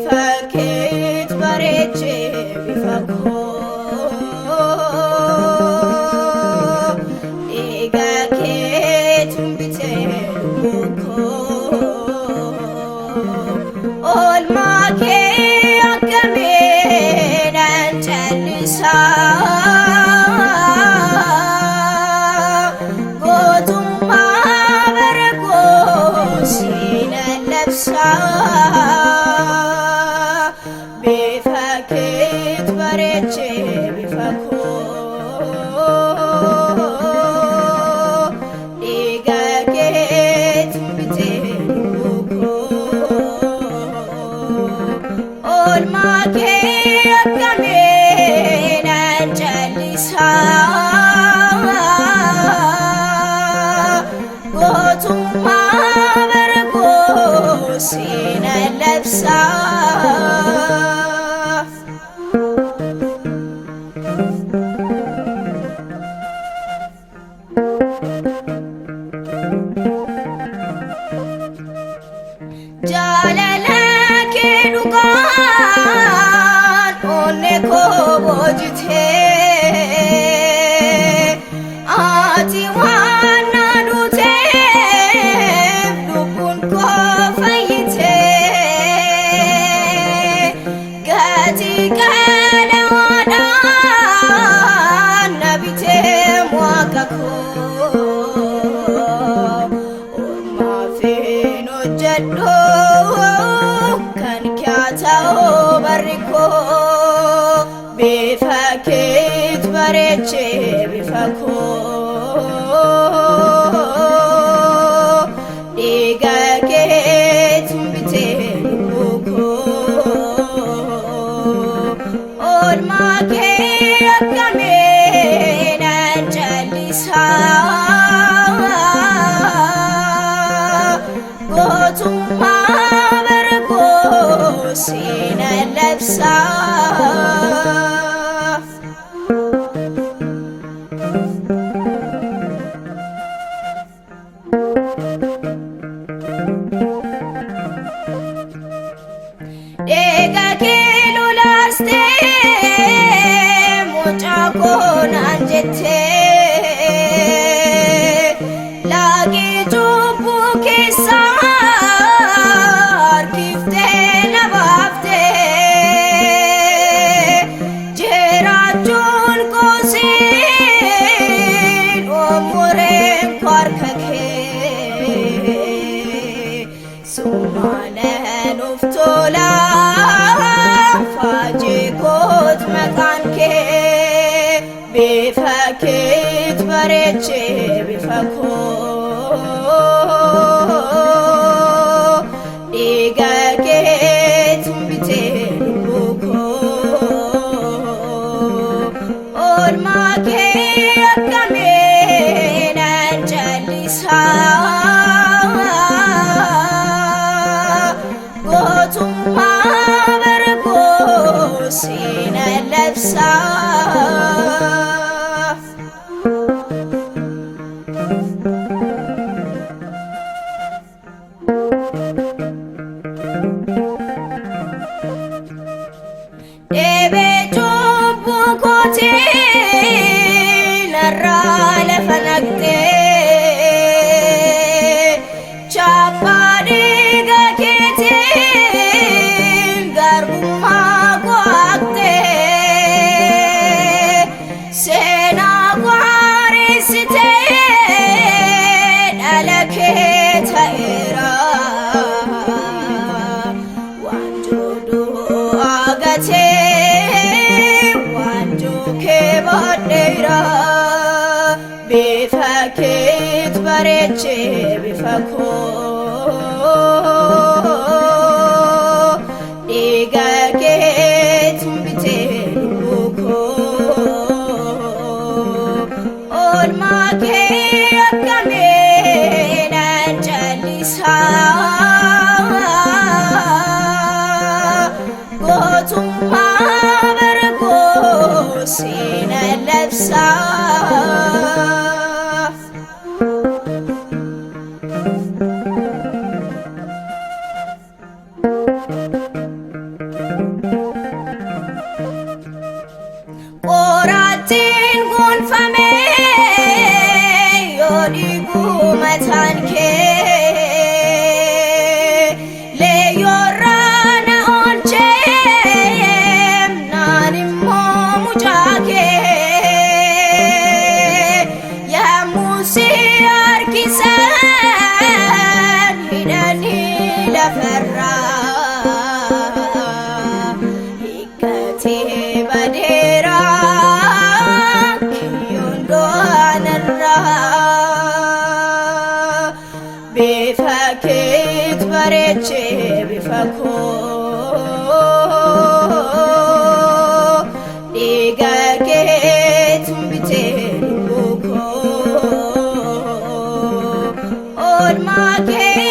Bifa keet bareechee bifa koo, dhiiga keetiin bitee lubbuu koo. Oolmaa kee akkamiin nan callisaa? Gootummaa bara koo siinan labsaa. Bifa keet bareechee bifa koo, dhiiga keetiin bitee lubbuu koo. Oolmaa kee akkamiin nan callisaa? Gootummaa bara koo siinan labsaa. Jaalala kee dhugaan onnee koo boojitee, ati waan na duuteef lubbuun koo fayyitee. Gatii qalawaadhaan na bitee waaqa koo. Ormaaf hin hojjedhu, kan kee ta'uu barri koo. Bifa keet bareechee bifa koo, dhiiga keetiin bitee lubbuu koo. Oolmaa kee akkamiin nan callisaa? Gootummaa bara koo siinan labsaa. Dhiiga kee lolaastee mucaa koo naan jettee, laaqii cubbuu keessaa harkiftee na baaftee. Jiraachuun koosiin umuriin koo harka kee. Sumaanan of tola, faajii koot maqaan kee. Bifa keet bareechee bifa koo, dhiiga keetiin bitee lubbuu koo. Oolmaa kee akkamiin nan callisaa? Gootummaa bara koo siinan labsaa. Dhibee cubbuu kootii narraa lafa naqxee, chaappaa dhiiga keetiin garbummaa koo haqxee. Seenaa koo haaressitee dhala kee ta'eera. Waanjoo du'aa gatee waanjoo kee baadheera. Bifa keet bareechee bifa koo, dhiiga keetiin bitee lubbuu koo. Oolmaa kee akkamiin nan callisaa? Gootummaa bara koo siinan labsaa. Bareechee bifa koo dhiiga keetuun bitee lubbuu koo oolmaa kee.